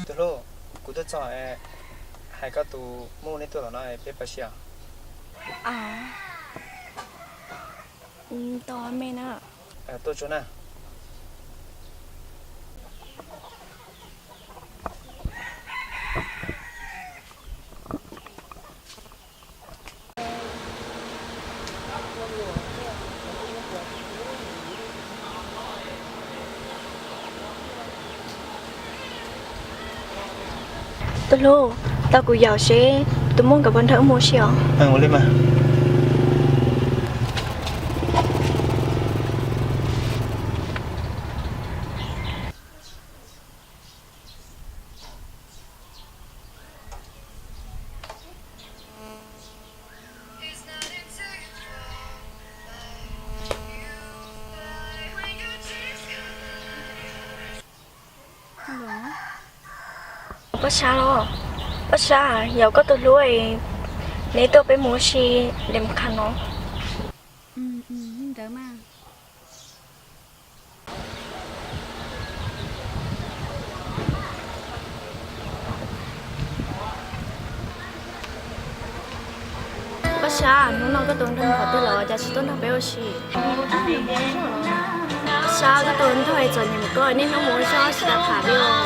Tus hlub, kuv tuaj txog, hais koj tus muam neb tuaj tom no peb pab sib os. Tau me na. Tuaj tsuag na. Tus hlub, tau kuv yaum seb tus muam nkawd puas nrog wb mus ua si os. Ua li mas. Poj Sab los? Poj Sab, yog koj tus hlub, neb tuaj peb mus ua si, neb mus qhov no. Ntawd mas. Poj Sab, hnub no koj tus nraug qhov twg los cas tsis tuaj nrog peb ua si? Sab, koj tus nraug txom nyem mus koj niaj hnub mus ua zog tsis tau tham li os.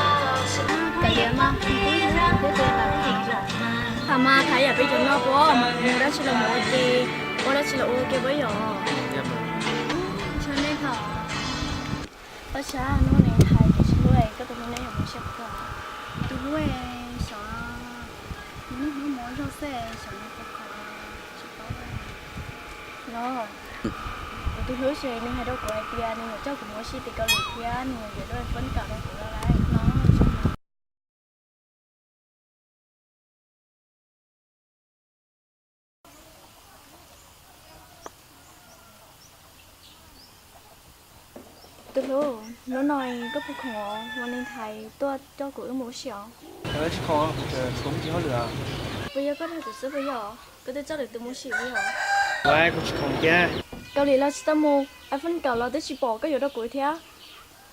Tham mas tham yam peb cov no puas mus dab tsi los mus ua ke, ua dab tsi los ua ke puas yog? Poj Sab, hnub no hais tias tsis hlub, koj tus hlub neb yuav mus ua si puas kho? Tus hlub, xyov, nws niaj hnub mus ua zog xwb, xyov nws puas kho, tsis paub. No, kuv tus hlub ces nws hais rau kuv hais tias nws yuav coj kuv mus ua si tim Kaus Lim thiab nws yuav yuav lub iPhone kaum rau kuv los lawm no. Tus hlub, hnub no koj puas khoom os, Valentine tuaj coj kuv wb mus ua si os? Tsis khoom, kuv tseem tsis muaj hauj lwm. Puas yog koj dag kuv xwb puas yog? Koj twb coj lwm tus mus ua si puas yog? Kuv tsis khoom tiag. Kaus Lim los tsis tau mus, iPhone kaum los twb tsis pom koj yuav rau kuv thiab.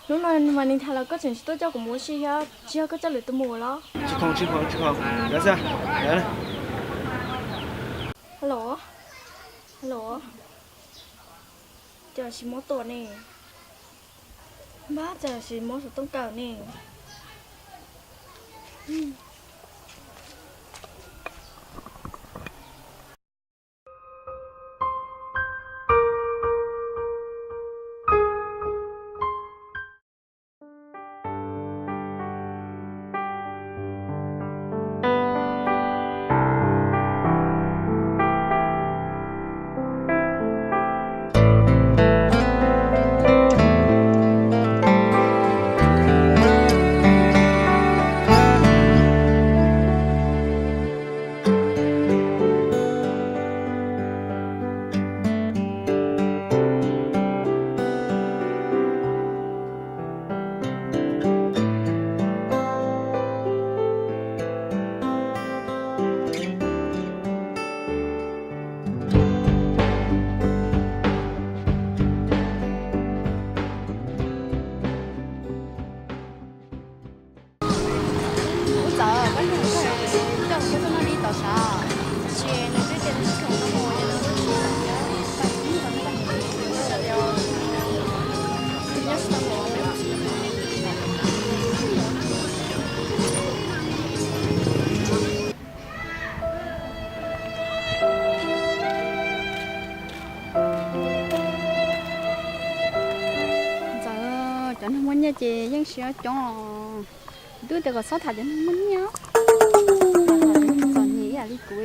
Hnub no Valentine los koj tseem tsis tuaj coj kuv mus ua si thiab, tsis yog koj coj lwm tus mus los? Tsis khoom, tsis khoom, tsis khoom, lawv xwb. Hello, hello, cas tsis muab tuaj ne? Npab, cas tsis muab xov tooj kawm ne? Ua txawm koj nug koj coj kuv tuaj txog no li tau sav, tiam sis nws twb tias nws tsis khoom no mus ces nws twb tsis khoom thiab. Nyob tsis tau mus. Ntxawm, cov neeg muaj nyiaj ces yeej siab coob os. Kuv twb tias kom txhob tham cov neeg muaj nyiaj. Txom nyem ib yam li kuv,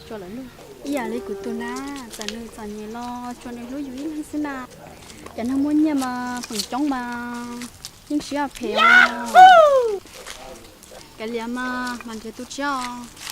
tsuas lawv luag ib yam li kuv tus na, txawm nws txom nyem los tsuas nws hlub yus ib leeg xwb na. Cov neeg muaj nyiaj mas feem coob mas yeej siab phem os. Kav liam mas, mas nrhiav tus tshiab os.